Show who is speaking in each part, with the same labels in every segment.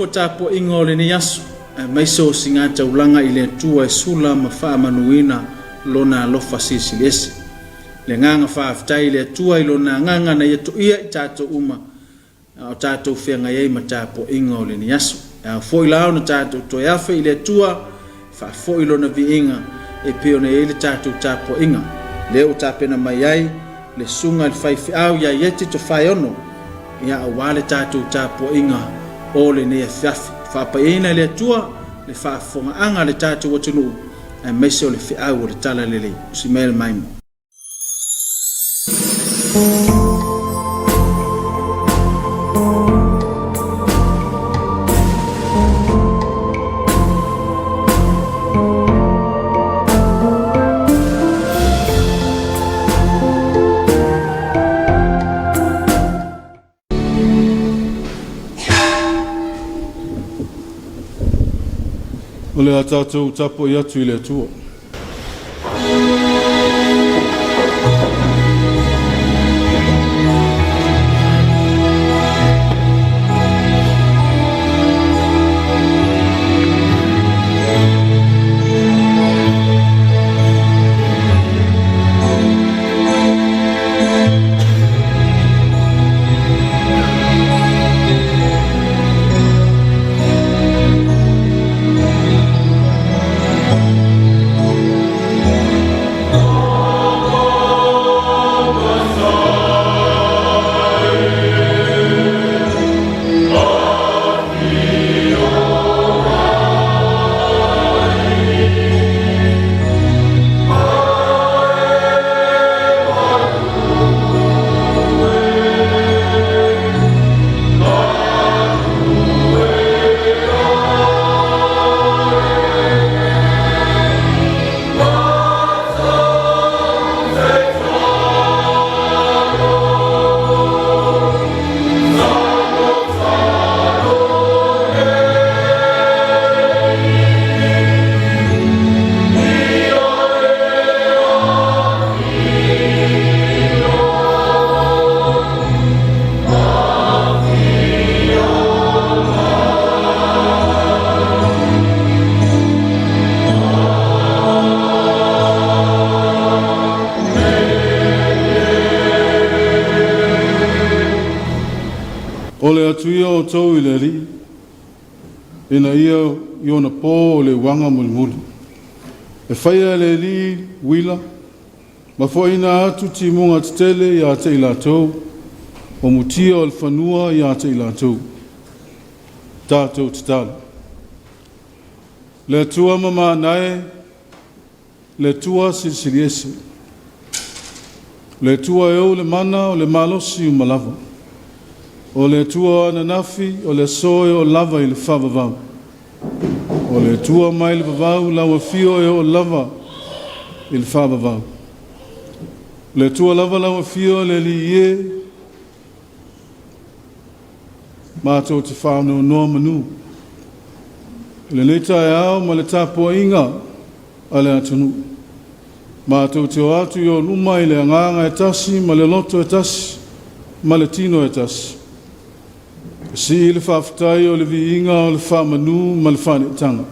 Speaker 1: foi tapuaiga o lenei aso, aemaise o siga taulaga i le Atua e sula ma faamanuina Lona alofa silisili ese. Le agaga faafetai i le Atua i Lona agaga na Ia toia i tatou uma a o tatou feagai ai ma tapuaiga o lenei aso. E ao foi la ona tatou toe afe i le Atua e faafoi Lona viiga e pei ona i ai le tatou tapuaiga. Lea ua tapena mai ai le susuga i le faifeau ia Ieti Tofaeono, ia aua le tatou tapuaiga o lenei afiafi. Faapaiaina e le Atua le faafofogaaga a le tatou atunuu aemaise o le feau o le Talalelei. Usi mai le maimo.
Speaker 2: O le a tatou tapuai atu i le Atua. O le atu ia o outou i le Alii, ina ia i ona pō o le uaga mulimuli. E faia e le Alii uila, ma foaiina atu timuga tetele ia te i latou, o mutia o le fanua ia te i latou. Tatou tatalo. Le Atua mamana e, le Atua silisili ese. Le Atua e ou le mana o le malosi uma lava. O le Atua o ananafi, o le aso e oo lava i le faavavau. O le Atua mai le vavau lau afio e oo lava i le faavavau. Le Atua lava lau afio le Alii e, matou te faanonomanu. I lenei taeao ma le tapuaiga a le atunuu. Matou te o atu i o luma i le agaga e tasi ma le loto e tasi ma le tino e tasi. E sii le faafetai o le viiga o le faamanu ma le faaneetaga.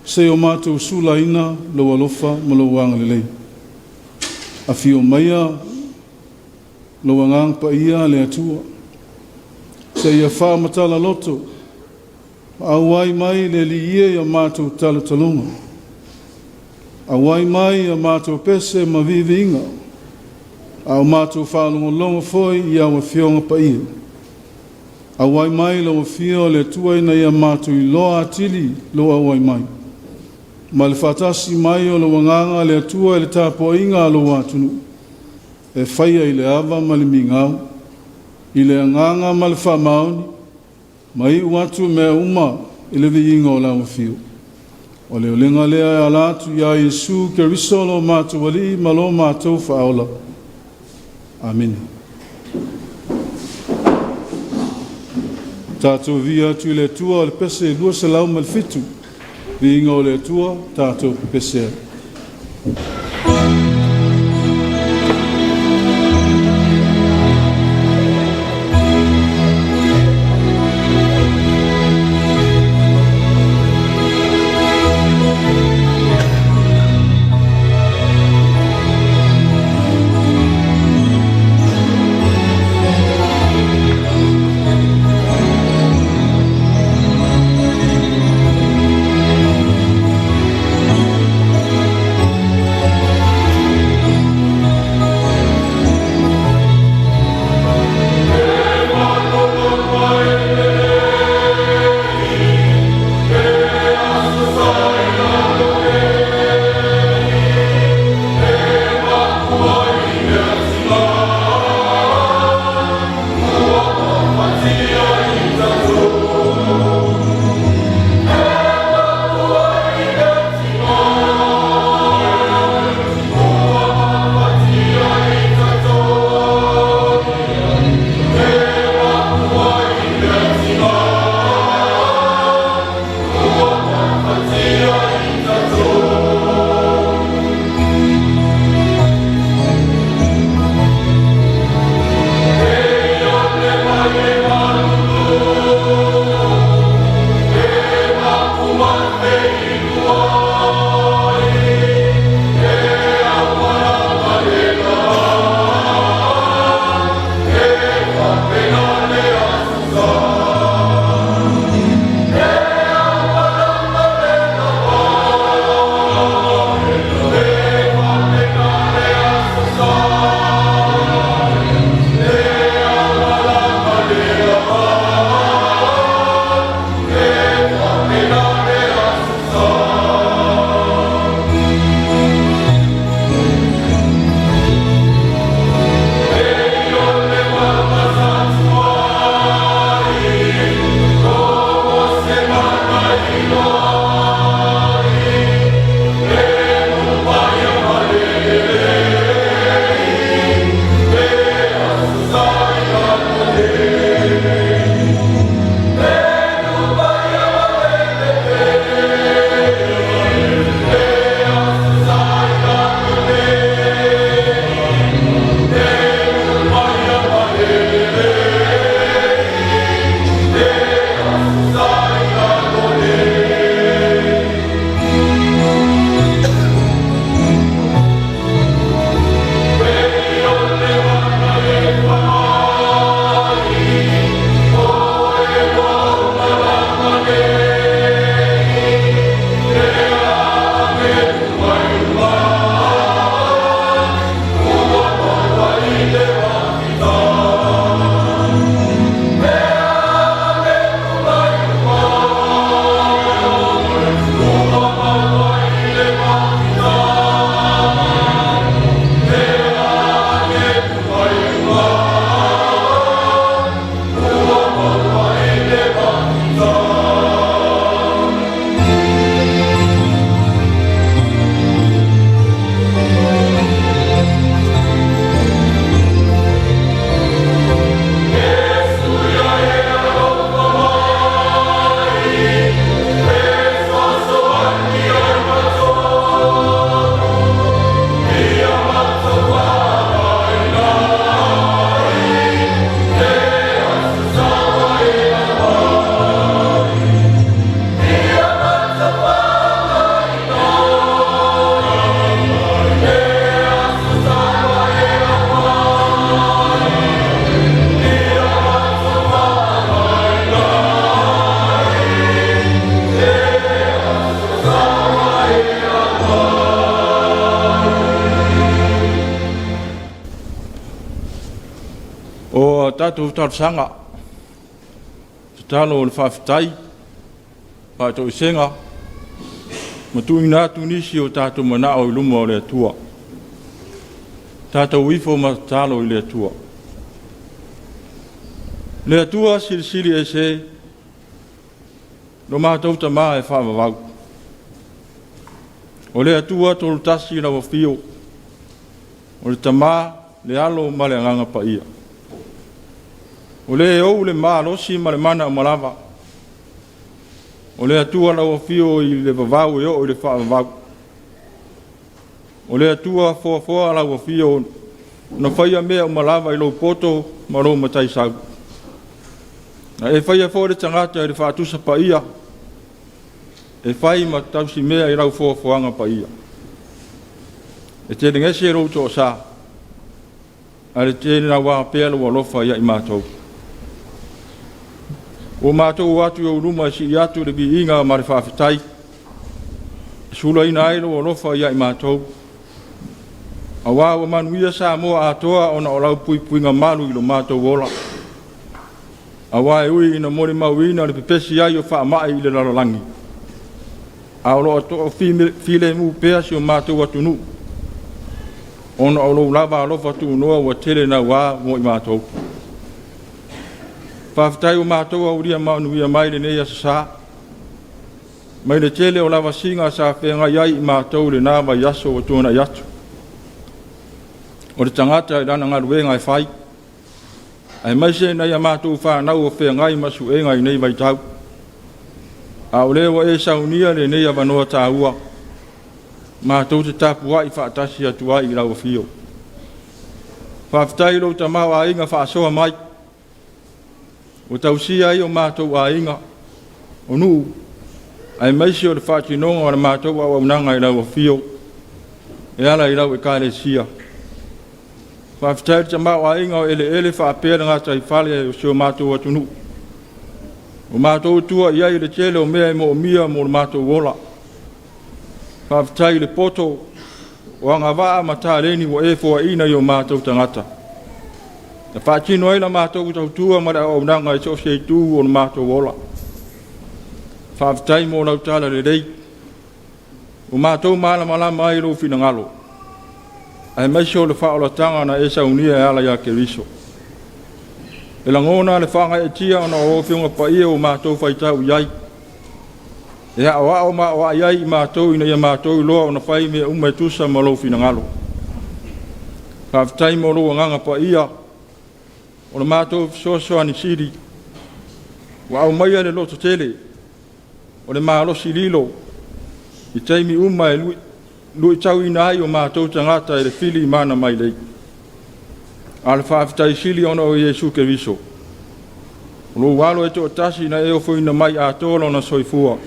Speaker 2: Se o matou sulaina lou alofa ma lou agalelei. Afio maia lou agaga paia le Atua. Se ia faamatala loto, ma auai mai le Alii e ia matou talotaloga. Auai mai ia matou pese ma viiviiga, a o matou faalogologo foi i au afioga paia. Auai mai lau afio le Atua ina ia matou iloa atili lou auai mai. Ma le faatasi mai o lou agaga le Atua i le tapuaiga a lou atunuu, e faia i le ava ma le migao, i le agaga ma le faamaoni, ma iu atu mea uma i le viiga o lau afio. O le olega lea e ala atu iā Iesu Keriso lo matou Alii ma lo matou Faaola. Amene. Tatou viia atu i le Atua o le pese 207, viiga o le Atua, tatou pepese ai. tatou talosaga, tatalo o le faafetai, faatoesega, ma tuuina atu nisi o tatou manao i luma o le Atua. Tatou ifo ma tatalo i le Atua. Le Atua silisili ese, lo matou Tama e faavavau. O le Atua tolutasi lau afio, o le Tama, le Alo ma le Agaga Paia. O le ou le malosi ma le mana uma lava. O le Atua lau afio i le vavau e oo i le faavavau. O le Atua foafoa lau afio na faia mea uma lava i lou poto ma lou mataisau. Na e faia foi le tagata i le faatusa paia, e fai ma tausimea i lau foafoaga paia. E telegese lou toasa, ae le tele naua pea lou alofa ia i matou. Ua matou o atu i ou luma e sii atu le viiga ma le faafetai, e sulaina ai lou alofa ia i matou, aua ua manuia Samoa atoa ona o lau puipuiga malu i lo matou ola. Aua e ui ina molimauina le pepesi ai o faamai i le lalolagi, a o lo o toafilemu pea si o matou atunuu, ona o lou lava alofa tunoa ua tele naua mo i matou. Faafetai ua matou aulia manuia mai lenei aso sa, mai le tele o lavasiga sa feagai ai i matou i lena vaiaso ua tuanai atu. O le tagata i lana galuega e fai, aemaise nai a matou fanau o feagai ma suega i nei vaitau. A o lea ua e saunia lenei avanoa taua, matou te tapuai faatasi atu ai i lau afio. Faafetai i lou tamaoaiga faasoa mai, ua tausia ai o matou aiga, o nuu, aemaise o le faatinoga o le matou auaunaga i lau afio e ala i lau Ekalesia. Faafetai i le tamaoaiga o eleele faapea le gataifale o si o matou atunuu, ua matou tua i ai i le tele o mea e moomia mo le matou ola. Faafetai i le poto o agavaa ma taleni ua e foaina i o matou tagata, na faatino ai la matou tautua ma le auaunaga i so o se itu o le matou ola. Faafetai mo lau talalelei, ua matou malamalama ai i lou finagalo, aemaise o le faaolataga na e saunia e ala ia Keriso. E lagona le faagaeetia ona o Afioga Paia ua matou faitau i ai, e aoao ma aoai ai i matou ina ia matou iloa ona fai mea uma e tusa ma lou finagalo. Faafetai mo lou Agaga Paia, o le matou fesoasoani sili, ua aumaia le lototele o le malosi lilo i taimi uma e luitauina ai o matou tagata e le fili mana mailei. A o le faafetai sili ona o Iesu Keriso, o lou alo e toatasi na e ofoina mai atoa lona soifua,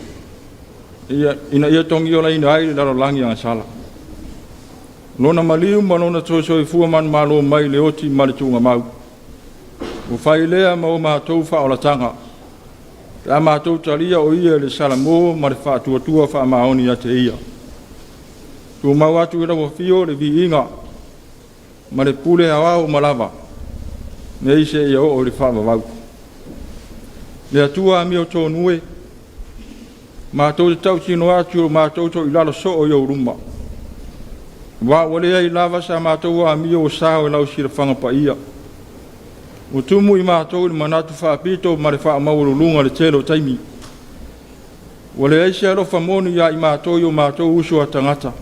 Speaker 2: ina ia togiolaina ai le lalolagi agasala. Lona maliu ma lona toe soifua manumalo mai le oti ma le tuugamau, ua fai lea ma o matou faaolataga, pe a matou talia o ia i le salamo ma le faatuatua faamaoni ia te ia. Tumau atu i lau afio le viiga ma le pule aoao uma lava, nei seia oo i le faavavau. Le Atua amiotonu e, matou te tautino atu i o matou toilalo soo i ou luma, aua ua leai lava sa matou amio ua sao i lau silafaga paia. Ua tumu i matou i le manatu faapito ma le faamaualuluga i le tele o taimi. Ua leai se alofa moni ia i matou i o matou uso a tagata.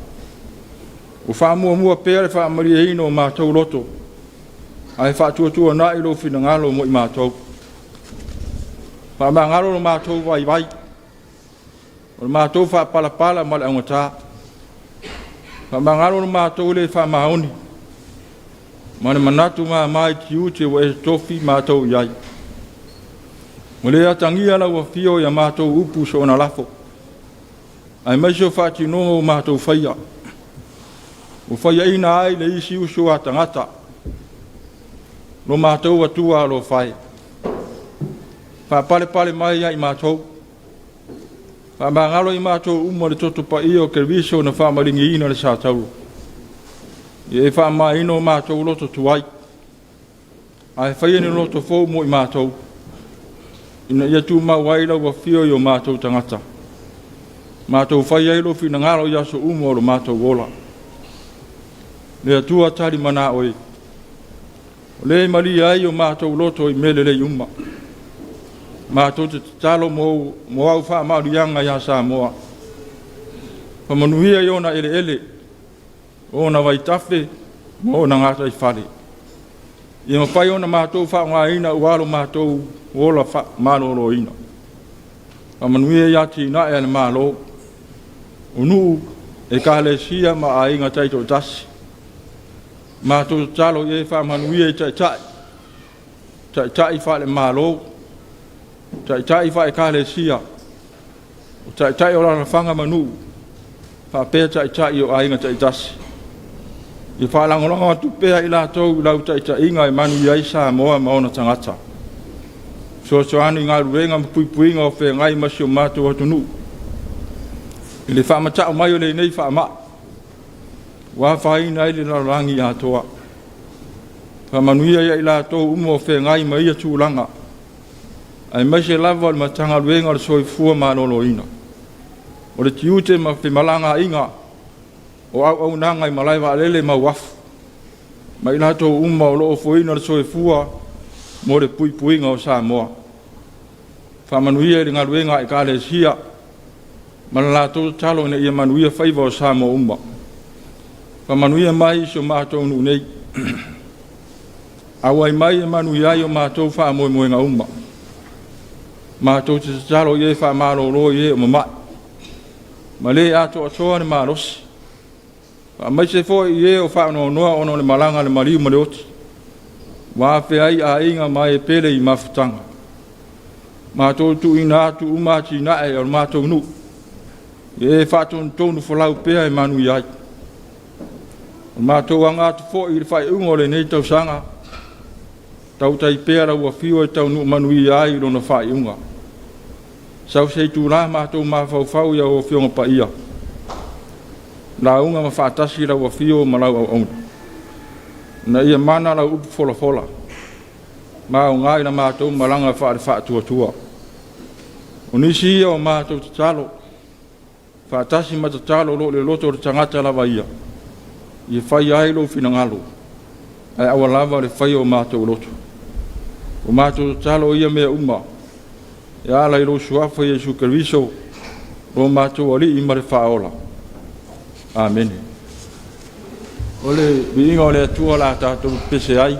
Speaker 2: Ua faamuamua pea le faamalieina o matou loto, ae faatuatuanai lou finagalo mo i matou. Faamagalo lo matou vaivai, o le matou faapalapala ma le augata. Faamagalo lo matou le faamaoni, ma le manatu mama i tiute ua e tofi matou i ai. Ua le atagia lau afio i a matou upu soona lafo, aemaise o faatinoga ua matou faia, ua faiaina ai le isi uso a tagata, lo matou Atua alofa e. Faapalepale mai ia i matou, faamagalo i matou uma le toto paia o Keriso na faamaligiina le satauro. Ia e faamamaina o matou loto tuai.
Speaker 3: Ae faia ni loto fou mo i matou, ina ia tumau ai lau afio i o matou tagata. Matou fai ai lou finagalo i aso uma o lo matou ola. Le Atua tali mana oe, o le malie ai o matou loto i mea lelei uma. Matou te tatalo mo au faamanuiaga ia Samoa. Faamanuia i ona eleele, o ona vaitafe ma ona gataifale. Ia mafai ona matou faaaogaina aua lo matou ola maloloina. Faamanuia i atinae a le Malo, o nuu, ekalesia ma aiga taitoatasi. Matou tatalo ia e faamanuia i Taitai, Taitai faale-Malo, Taitai faale-Ekalesia, o Taitai o alaalafaga ma nuu, faapea Taitai o aiga taitasi. Ia faalagolago atu pea i latou i lau taitaiga e manuia ai Samoa ma ona tagata. Fesoasoani i galuega ma puipuiga o feagai ma si o matou atunuu i le faamatau mai o lenei faamai ua afaina ai le lalolagi atoa. Faamanuia ia i latou uma o feagai ma ia tulaga, aemaise lava o le Matagaluega o le Soifua Maloloina. O le tiute ma femalagaaiga o auaunaga i malae vaalele ma uafu, ma i latou uma o lo o ofoina le soifua mo le puipuiga o Samoa. Faamanuia i le galuega a Ekalesia ma le latou tatalo ina ia manuia faiva o Samoa uma. Faamanuia mai i si o matou nuu nei, auai mai e manuia ai o matou faamoemoega uma. Matou te tatalo ia e faamalolo i e o mamai ma le atoatoa le malosi, faamaise foi i e o faanoanoa ona o le malaga a le maliu ma le oti, ua afea ai aiga ma e pele i mafutaga. Matou te tuuina atu uma atinae a le matou nuu, ia e faatonutonufolau pea e manuia ai. O le matou aga atu foi i le faaiuga o lenei tausaga, tautai pea lau afio e taunuu manuia ai i lona faaiuga. Sau se itula matou mafaufau i au Afioga Paia, lauga ma faatasi lau afio ma lau auauna, ina ia mana lau upu folafola ma aoga i la matou malaga faale-faatuatua. O nisi ia o matou tatalo faatasi ma tatalo o lo o i le loto o le tagata lava ia, ia faia ai lou finagalo, ae aua lava le faia o matou loto. O matou tatalo i ia mea uma e ala i lou Suafa Iesu Keriso lo matou Alii ma le Faaola. Amene. O le viiga o le Atua o le a tatou pepese ai.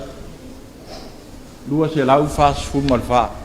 Speaker 3: 244.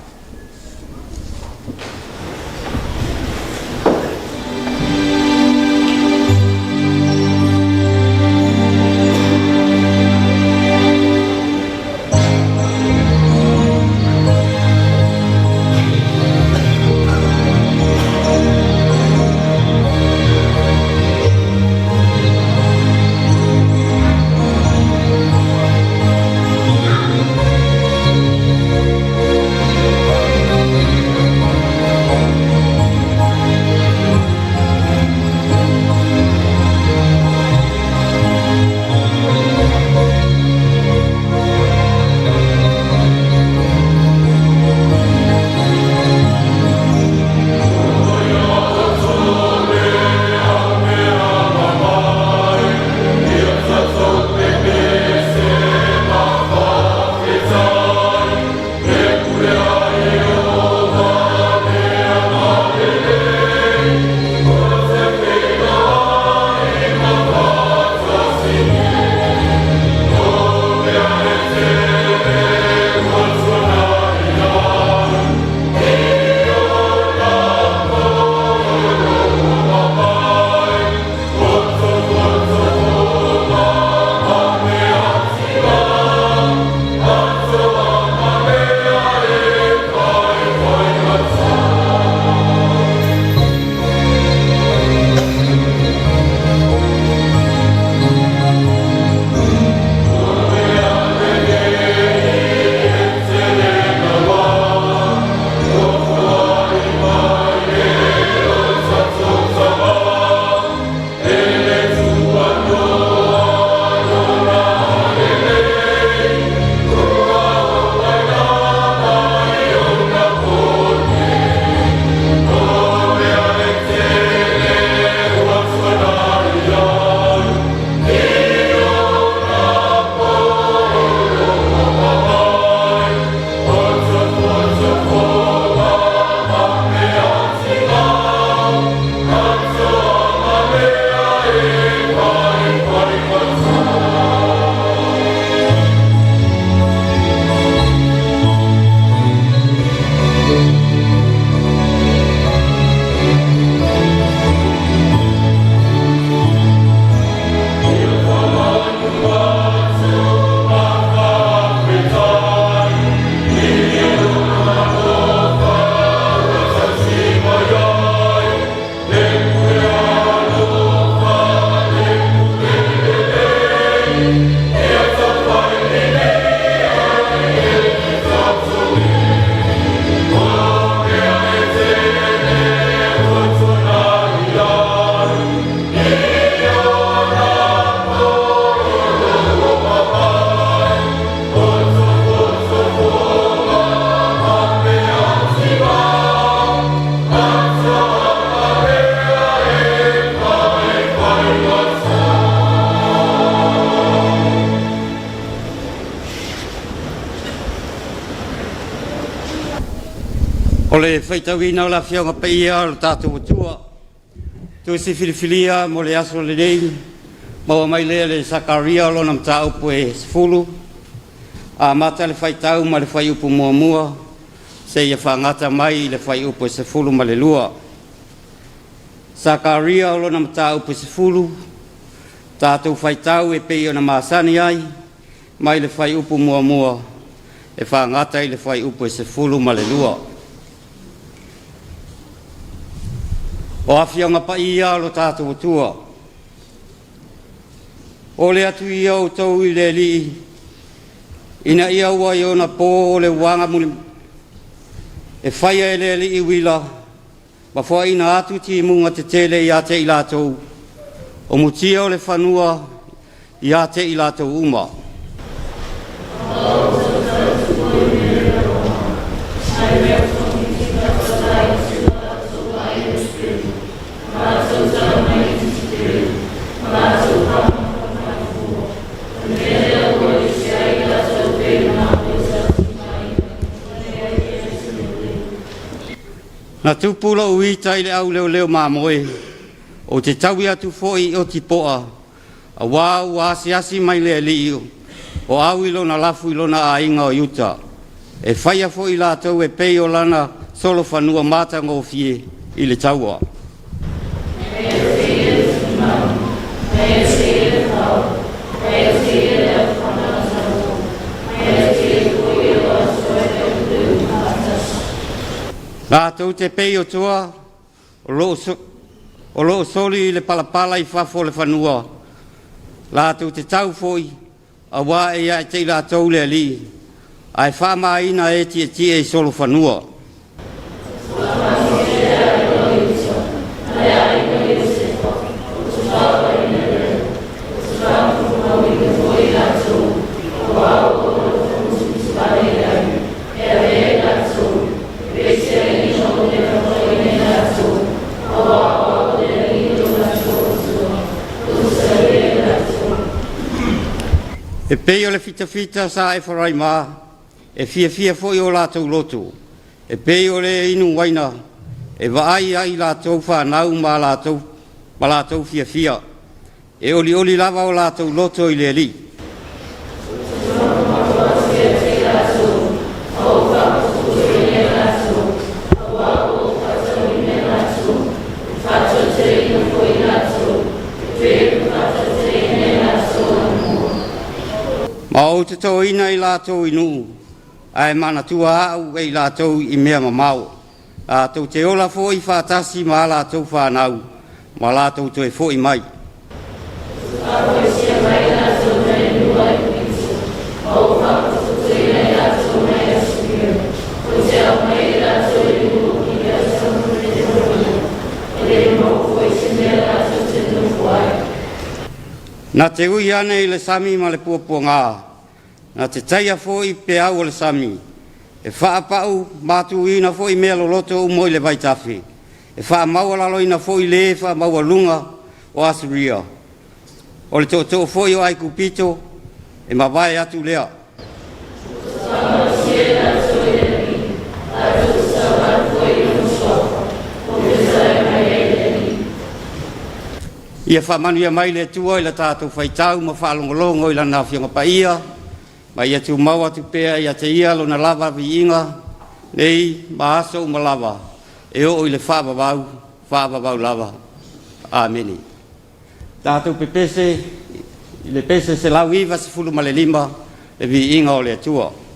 Speaker 4: O le faitauina o le Afioga Paia o le tatou Atua, Tusi filifilia mo le aso lenei, maua mai lea le Sakaria o lona mataupu e 10, amata le faitau ma le fuaiupu 1, seia faagata mai i le fuaiupu e 12. Sakaria o lona mataupu e 10, tatou faitau e pei ona masani ai, mai le fuaiupu 1 e faagata i le fuaiupu e 12. O Afioga Paia o lo tatou Atua, o le atu ia outou i le Alii, ina ia ua i ona po o le uaga e faia e le Alii uila, ma foaina atu timuga tetele ia te i latou, o mutia o le fanua ia te i latou uma. Na tupu lou ita i le auleoleo mamoe, o te taui atu foi i Otipoa, auā ua asiasi mai le Alii o au i lona lafu i lona aiga o Iuta, e faia foi latou e pei o lana solofanua matagofie i le taua. Latou te pei o toa o loo soli i le palapala i fafo o le fanua, latou te tau foi, auā e ia te i latou le Alii, ae faamaina e tietie i solofanua. E pei o le fitafita sa Eferaima, e fiafia foi o latou loto, e pei o le inu uaina, e vaai ai latou fanau ma latou fiafia, e olioli lava o latou loto i le Alii. Ma ou te toina i latou i nuu, ae manatua au e i latou i mea mamao. Latou te ola foi faatasi ma a latou fanau, ma latou toe foi mai. Na te ui ane i le sami ma le puapuaga, na te taia foi peau o le sami, e faapau matuina foi mea loloto uma i le vaitafe, e faamaualaloina foi le faamaualuga o Asiria, o le tootoo foi o Aikupito, e mavae atu lea. Ia faamanuia mai le Atua i le tatou faitau ma faalogologo i lana Afioga Paia, ma ia tumau atu pea ia te ia lona lava viiga, nei ma aso uma lava, e oo i le faavavau, faavavau lava. Amene. Tatou pepese i le pese 195, le viiga o le Atua.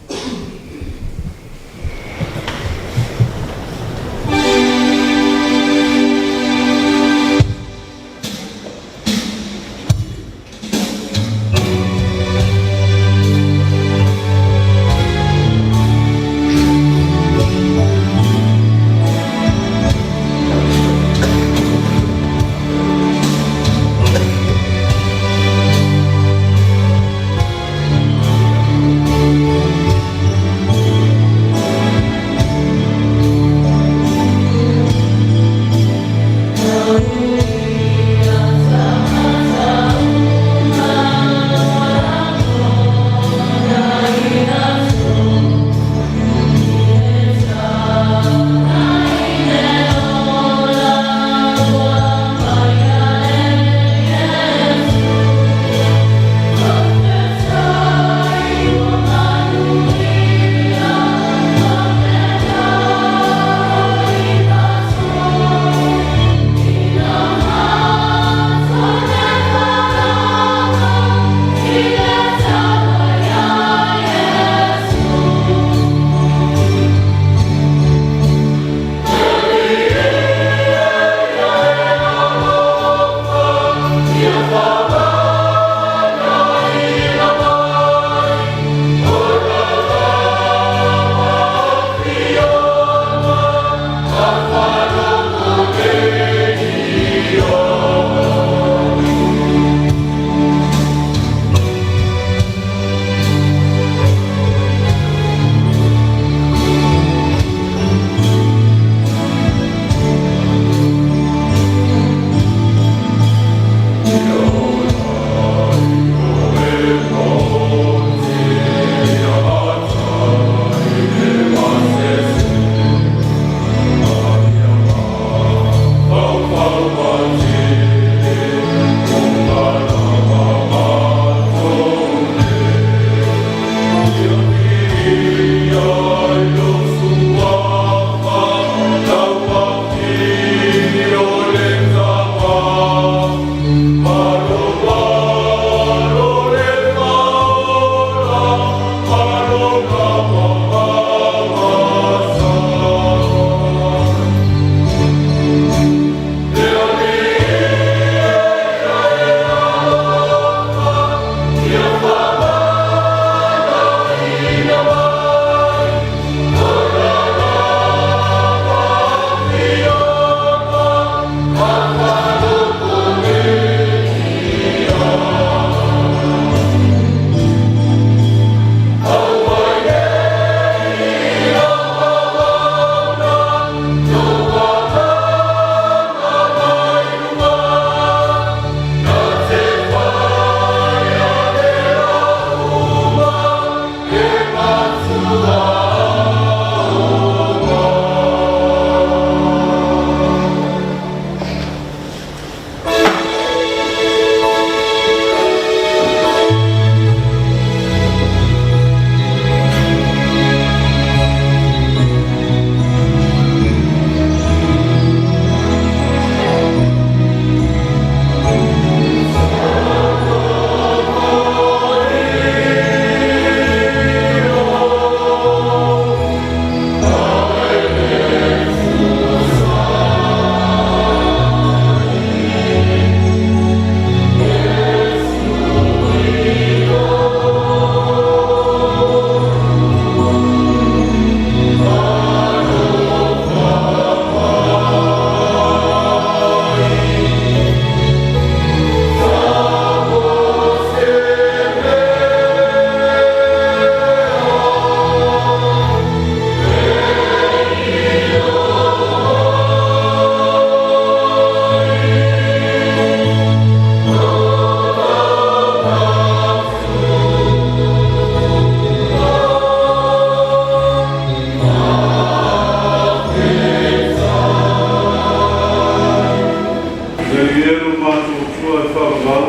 Speaker 2: le faavavau,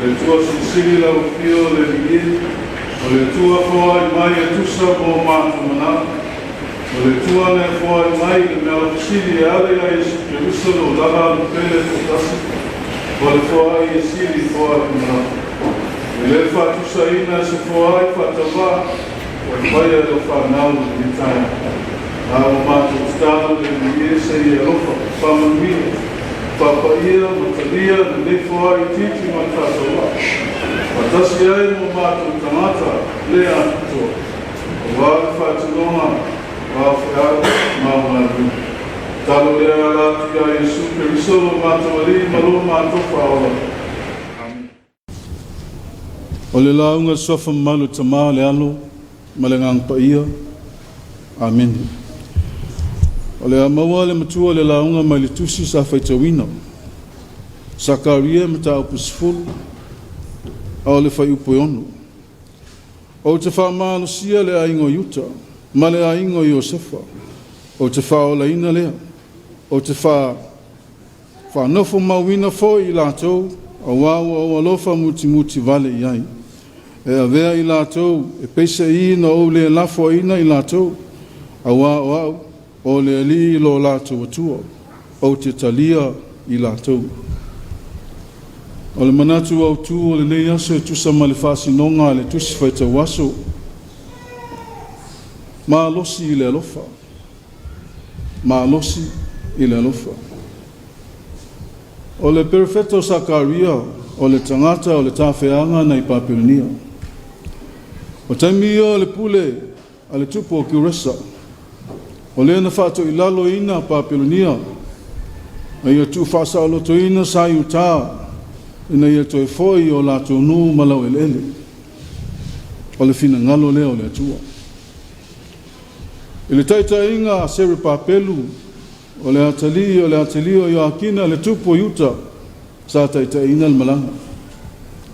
Speaker 2: le Atua Silisili lau Afio le Alii e, o le Atua foai mai e tusa mo matou manao, o le Atua na e foai mai i le mealofa sili e ala ia Iesu Keriso lou lava alu pele toatasi, o le foai e sili i foai manao. E le faatusaina e se foai faatauvaa ua faia e lau fanau i lenei taeao. A ua matou tatalo le Alii e se i e alofa, faamanuia, faapaia ma talia lenei foai itiiti ma le faatauvaa, faatasi ai ma o matou tagata le atoatoa, aua le faatinoga o ao feau ma ao galuega. Tatalo lea e ala atu ia Iesu Keriso lo matou Alii ma lo matou Faaola. Amene. O le lauga suafa mamalu Tama, le Alo ma le Agaga Paia. Amene. O le a maua le matua le lauga mai le tusi sa faitauina. Sakaria mataupu 10 a o le fuaiupu e 6. Ou te faamalosia le aiga o Iuta ma le aiga o Iosefa. Ou te faaolaina lea. Ou te faanofo mauina foi i latou, auā ua ou alofa mutimuti vale i ai. E avea i latou, e peiseai na ou lē lafoaiina i latou, auā o au o le Alii lo latou Atua, ou te talia i latou. O le manatu autū o lenei aso e tusa ma le faasinoga a le tusi faitau aso, malosi i le alofa. Malosi i le alofa. O le perofeta o Sakaria o le tagata o le tafeaga nai Papelonia. O taimi ia o le pule a le tupu o Kuresa, o lea na faatoilaloina Papelonia ina ia tuufaasaolotoina sa Iutā ina ia toe foi i o latou nuu ma laueleele. O le finagalo lea o le Atua. I le taitaiga a Serupapelu, o le atalii o le atalii o Ioakina le tupu o Iuta, sa taitaiina le malaga.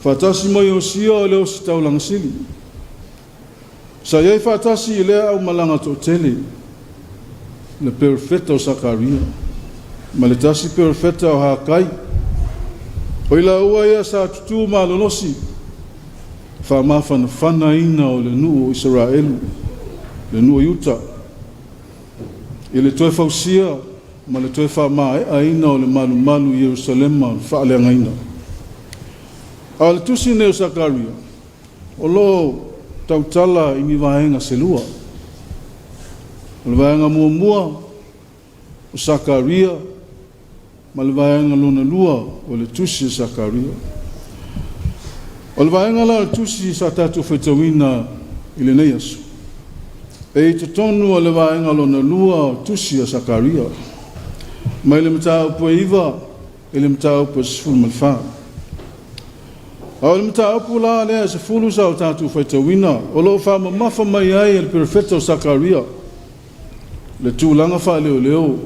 Speaker 2: Faatasi ma Iosia o le ositaulaga sili. Sa i ai faatasi i lea aumalaga toatele le perofeta o Sakaria ma le tasi perofeta o Hakai. O i laua ia sa tutū malolosi faamafanafanaina o le nuu o Isaraelu, le nuu o Iuta, i le toe fausia ma le toe faamaeaina o le malumalu i Ierusalema faaleagaina. A o le tusi nei o Sakaria, o lo o tautala i ni vaega se lua. O le vaega muamua o Sakaria ma le vaega lona lua o le tusi o Sakaria. O le vaega la o le tusi sa tatou faitauina i lenei aso, e i totonu o le vaega lona lua o tusi o Sakaria, mai le mataupu e 9 i le mataupu e 14. A o le mataupu la lea e 10 sa o tatou faitauina, o lo o faamamafa mai ai e le perofeta o Sakaria le tulaga faaleoleo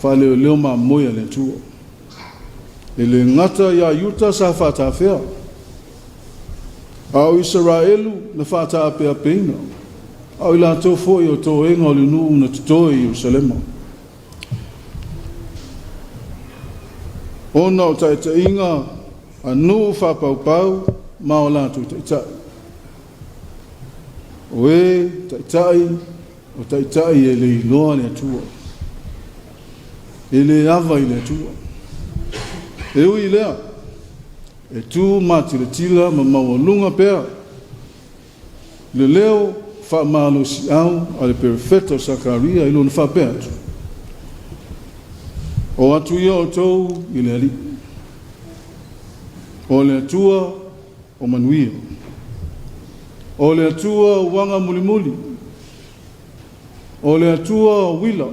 Speaker 2: faaleoleo mamoe a le Atua. E le gata iā Iuta sa faatafea, a o Isaraelu na faataapeapeina, a o i latou foi o toega o le nuu na totoe i Ierusalema. Ona o taitaiga a nuu faapaupau ma o latou taitai. O e taitai, o taitai e le iloa le Atua, e le ava i le Atua. E ui i lea, e tu matilatila ma maualuga pea le leo faamalosiau a le perofeta o Sakaria i lona faapea atu, O atu ia outou i le Alii, o le Atua o manuia, o le Atua o uaga mulimuli, o le Atua o uila,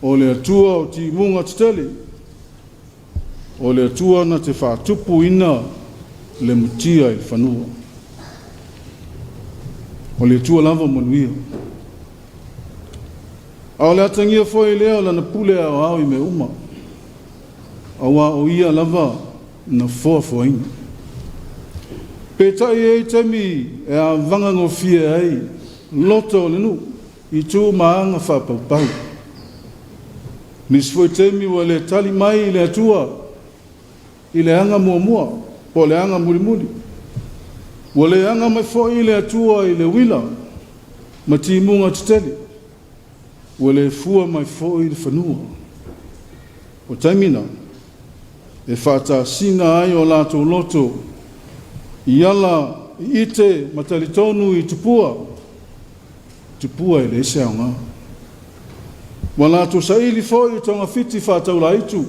Speaker 2: o le Atua o timuga tetele, o le Atua na te faatupuina le mutia i le fanua. O le Atua lava o manuia. A o le atagia foi lea o lana pule aoao i mea uma, auā o ia lava na foafoaina. Peitai e i ai taimi e avaga gofie ai loto o le nuu i tu ma aga faapaupau. Nisi foi taimi ua le tali mai le Atua i le aga muamua po o le aga mulimuli. Ua le aga mai foi le Atua i le uila ma timuga tetele. Ua le fua mai foi le fanua. O taimi na, e faatasina ai o latou loto i ala i ite ma talitonu i tupua, tupua e leai se aoga. Ua latou saili foi i togafiti faataulaitu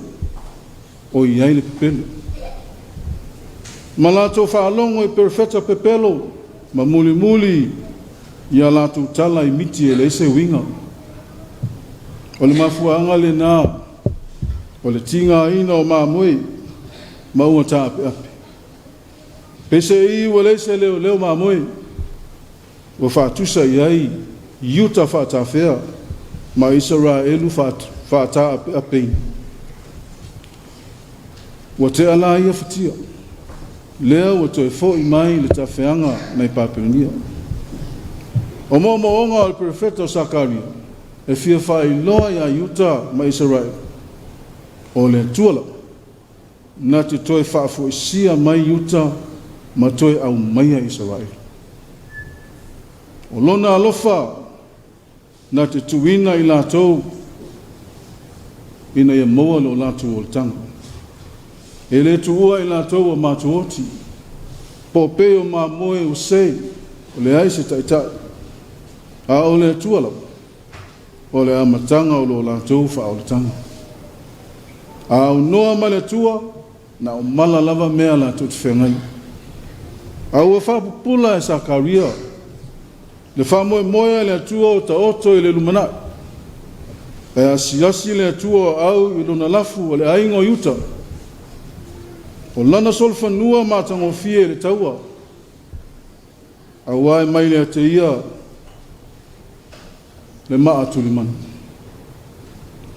Speaker 2: o i ai le pepelo. Ma latou faalogo i perofeta pepelo ma mulimuli i a latou tala i miti e leai se uiga. O le mafuaaga lena o le tigaina o mamoe ma ua taapeape. Peiseai ua leai se leoleo mamoe ua faatusa i ai Iuta faatafea ma Isaraelu faataapeapeina. Ua tea la ia fatia, lea ua toe fo'i mai le tafeaga nai Papelonia. O moomooga o le perofeta o Sakaria e fia faailoa iā Iuta ma Isaraelu, o le Atua lava na te toe faafoisia mai Iuta ma toe aumaia Isaraelu. O lona alofa na te tuuina i latou ina ia maua lo latou olataga. E le tuua i latou o matou oti, po o pei o mamoe ua sei, o leai se taitai, a o le Atua lava, o le amataga o lo latou faaolataga. A aunoa ma le Atua, na o mala lava mea latou te feagai. A ua faapupula e Sakaria le faamoemoe a le Atua o taoto i le lumanai. E asiasi le Atua o au i lona lafu o le aiga o Iuta. O lana solofanua matagofie i le taua, auā e mai le te ia le maa tulimanu.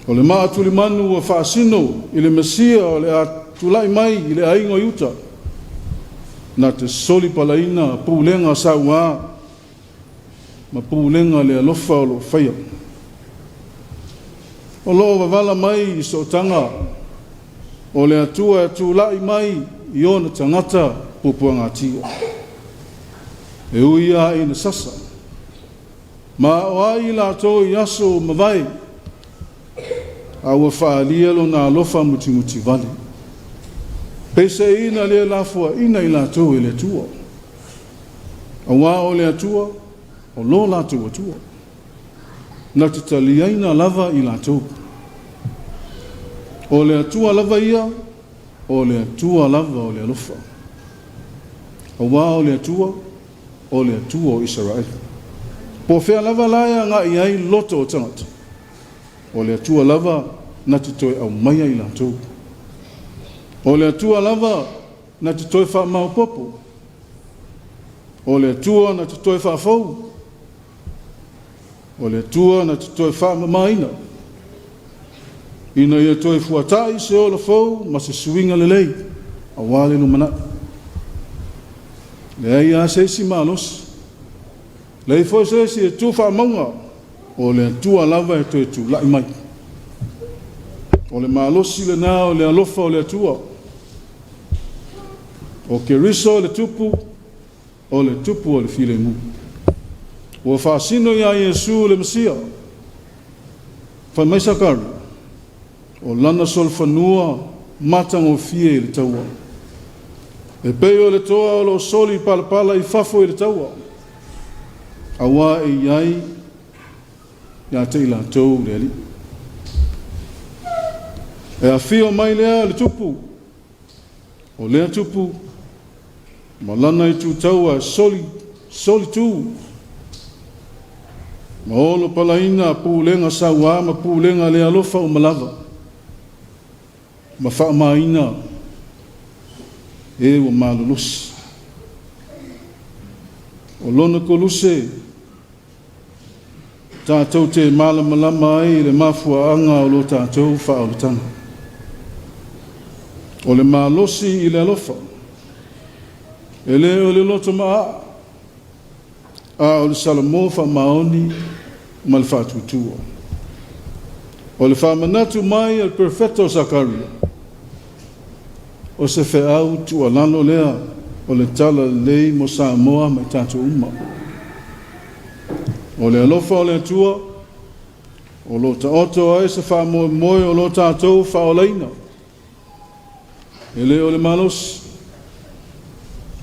Speaker 2: O le maa tulimanu ua faasino i le Mesia o le a tulai mai i le aiga o Iuta, na te soli palaina pulega sauā ma pulega le alofa o loo faia. O loo vavala mai i sootaga o le Atua e tulai mai i ona tagata puapuagatia. E ui lava ina sasa, ma o ai latou i aso ua mavae, a ua faaalia lona alofa mutimutivale. Peiseai na le lafoaina i latou e le Atua. Auā o le Atua, o lo latou Atua. Na te taliaina lava i latou. O le Atua lava ia, o le Atua lava o le alofa. Auā o le Atua, o le Atua o Isaraelu. Po o fea lava la e agai ai loto o tagata, o le Atua lava na te toe aumaia i latou. O le Atua lava na te toe faamaopoopo. O le Atua na te toe faafou. O le Atua na te toe faamamaina. Ina ia toe fuata'i se ola fou ma se suiga lelei, auā le lumanai. Leai lava se isi malosi, leai foi se isi e tu faamauga, o le Atua lava e toe tula'i mai. O le malosi lenā o le alofa o le Atua. O Keriso le tupu, o le tupu o le filemu. Ua faasino iā Iesu le Mesia. Fai mai Sakaria, o lana solofanua matagofie i le taua. E pei o le toa o loo soli palapala i fafo i le taua, auā e i ai iā te i latou le Alii. E afio mai lea le tupu, o lea tupu, ma lana itutaua soli, soli tu, ma olo palaina pulega sauā ma pulega le alofa uma lava, ma faamaina e ua malolosi. O lona koluse tatou te malamalama ai i le mafuaaga o lo tatou faaolataga. O le malosi i le alofa, e le o le loto maaa, a o le salamo faamaoni ma le faatuatua. O le faamanatu mai a le Perofeta o Sakaria, o se feau tuualalo lea o le Tala Lelei mo Samoa ma i tatou uma. O le alofa o le Atua, o lo o taoto ai se faamoemoe o lo tatou faaolaina. E le o le malosi,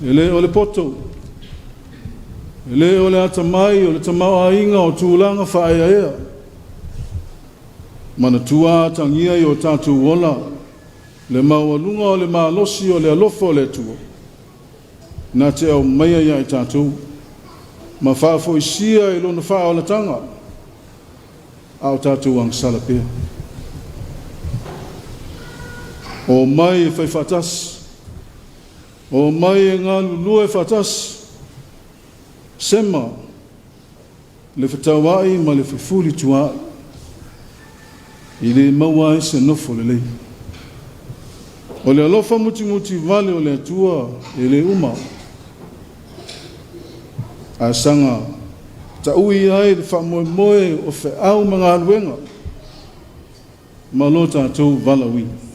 Speaker 2: e le o le poto, e le o le atamai o le tamaoaiga o tulaga faaeaea. Manatua atagia i o tatou ola le maualuga o le malosi o le alofa o le Atua, na te aumaia ia i tatou, ma faafoisia i lona faaolataga, a o tatou agasala pea. O mai e fai faatasi, o mai e galulue faatasi, sema le fetauai ma le fefulituaai, i le maua ai se nofo lelei. O le alofa mutimuti vale o le Atua e le uma, ae saga taui ai le faamoemoe o feau ma galuega ma lo tatou valaauina.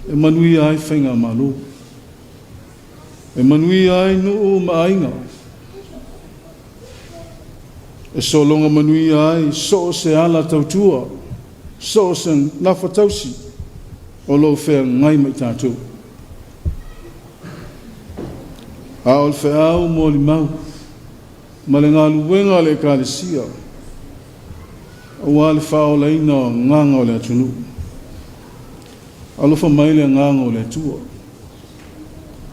Speaker 2: E manuia ai faigamalo, e manuia ai nuu ma aiga, e sologa manuia ai so o se ala tautua, so o se gafatausi o lo o feagai ma i tatou. A o le feau molimau ma le galuega a le Ekalesia, aua le faaolaina o agaga o le atunuu. Alofa mai le agaga o le Atua.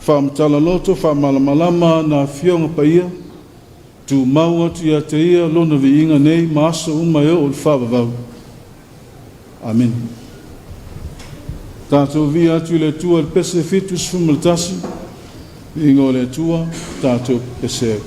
Speaker 2: Faamatala loto, faamalamalama na afioga paia, tumau atu ia te ia lona viiga nei ma aso uma e oo i le faavavau. Amene. Tatou viia atu i le Atua i le pese 71, viiga o le Atua, tatou pese ai.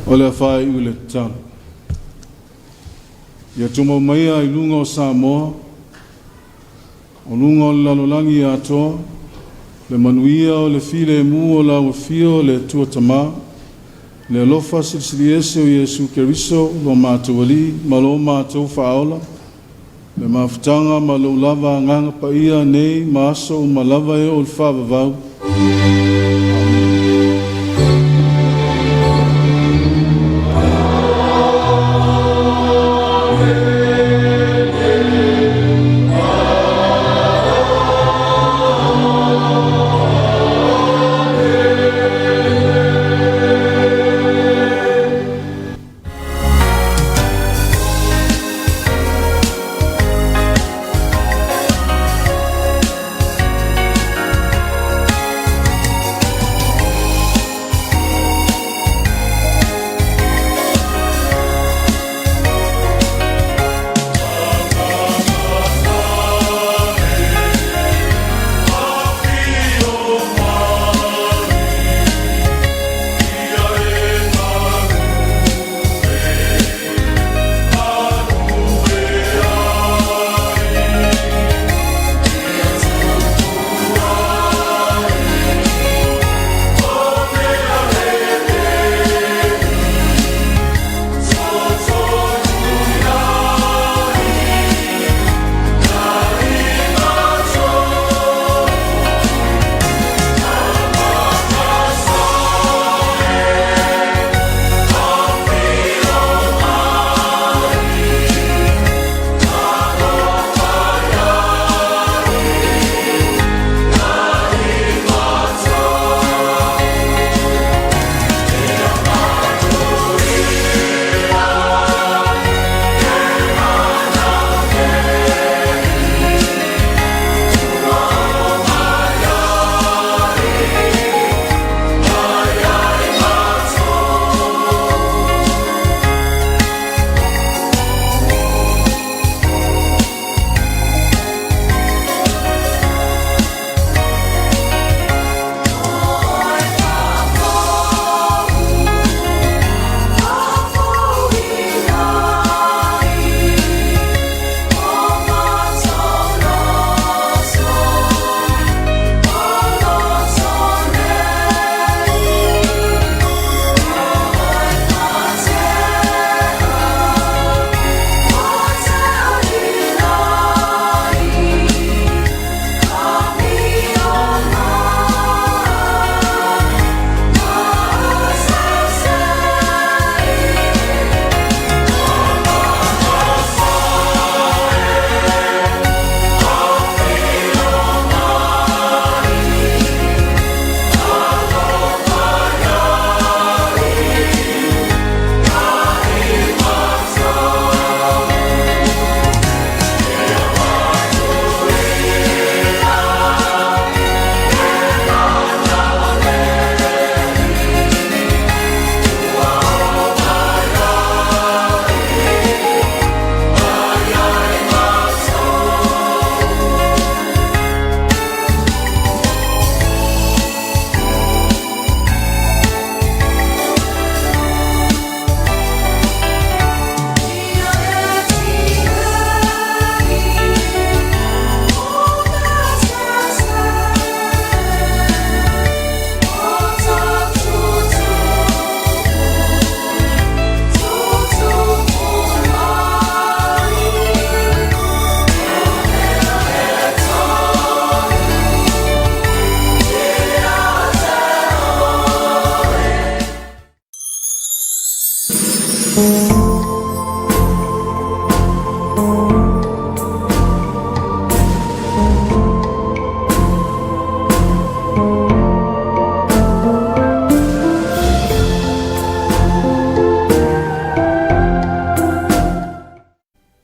Speaker 2: O le a faaiu i le tatalo. Ia tumau maia i luga o Samoa, o luga o le lalolagi atoa, le manuia o le filemu o lau Afio le Atua Tama, le alofa silisili ese o Iesu Keriso lo matou Alii ma lo matou Faaola, le mafutaga ma lou lava Agaga Paia nei ma aso uma lava e oo i le faavavau.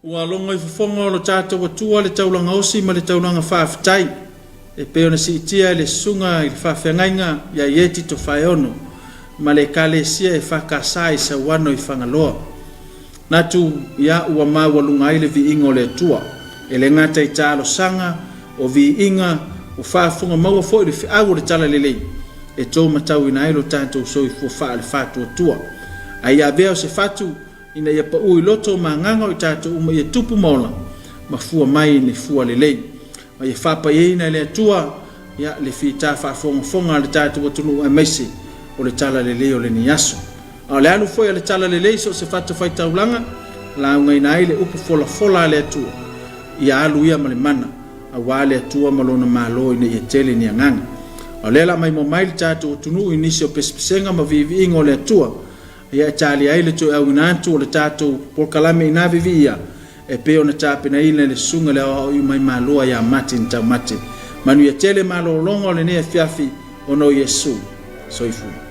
Speaker 1: Ua logo i fofoga o lo tatou Atua le taulaga osi ma le taulaga faafetai e pei ona siitia e le susuga i le faafeagaiga ia Ieti Tofaeono ma le Ekalesia EFKS i Sauano i Fagaloa. Manatu ia ua maualuga ai le viiga o le Atua, e le gata i talosaga, o viiga, ua faafofoga maua foi le feau o le Talalelei e to matauina ai lo tatou soifua faale-faatuatua. Ae ia avea o se fatu ina ia pau i loto ma agaga o i tatou uma ia tupu ma ola ma fua mai i le fua lelei. Ma ia faapaiaina e le Atua ia le fita faafogafoga a le tatou atunuu aemaise o le talalelei o lenei aso. A o le alu foi a le talalelei so o se fatafaitaulaga, laugaina ai le upu folafola a le Atua, ia alu ia ma le mana, aua le Atua ma lona Malo ina ia tele ni agaga. A o lea la maimoa mai le tatou atunuu i nisi o pesepesega ma viiviiga o le Atua, ia e talia ai le toe auina atu o le tatou polokalame ina viviia e pei ona tapenaina e le susuga i le aoao mai Malua ia Martin Taumate. Manuia tele malologa o lenei afiafi ona o Iesu. Soifua.